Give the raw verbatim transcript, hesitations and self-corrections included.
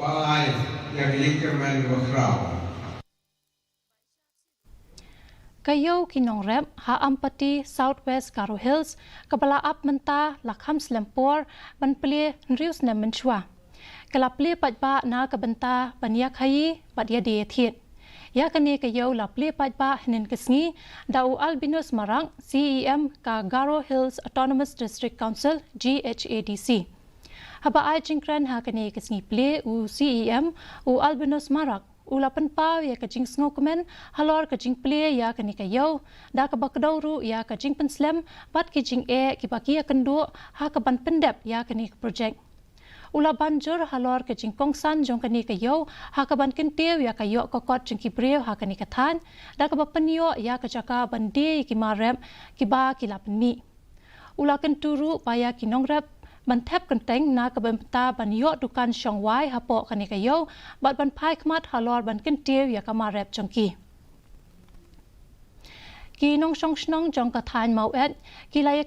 Ba ai ïa ka ïingkyrmen kaba khraw. Ka ïew ki nongrep ha Ampati, South West Garo Hills, kaba la ap mynta la kham slem por ban plie hynriew snem mynshuwa, ka la plie paidbah na ka bynta ban ïakhaïi bad ïadie ïathied. Ïa kane ka ïew la plie paidbah hynnin ka sngi da u Albinus Marak, C E M ka Garo Hills Autonomous District Council, G H A D C. Haba ai jingkren ha kane ka sngi plie, u C E M, u Albinus Marak, u la pynpaw ïa ka jingsngewkmen halor ka jingplie ïa kane ka ïew, da kaba kdew ruh ïa ka jingpynslem bad ki jingeh kiba ki ïakynduh ha kaban pyndep ïa kane ka projek. U la ban jur halor ka jingkongsan jong kane ka ïew ha kaban kyntiew ïa ka ïoh ka kot jong ki briew ha kane ka thaiñ, da kaba pynïoh ïa ka jaka ban die ïa ki mar rep kiba ki la pynmih. U la kyntu ruh ba ïa ki nongrep ban thep kyrteng na ka bynta ban ïoh dukan shongwai hapoh kane ka ïew bad ban phai khmat halor ban kyntiew ïa ka mar rep jong ki. Ki nongshong shnong jong ka thaiñ Maweit ki la ïa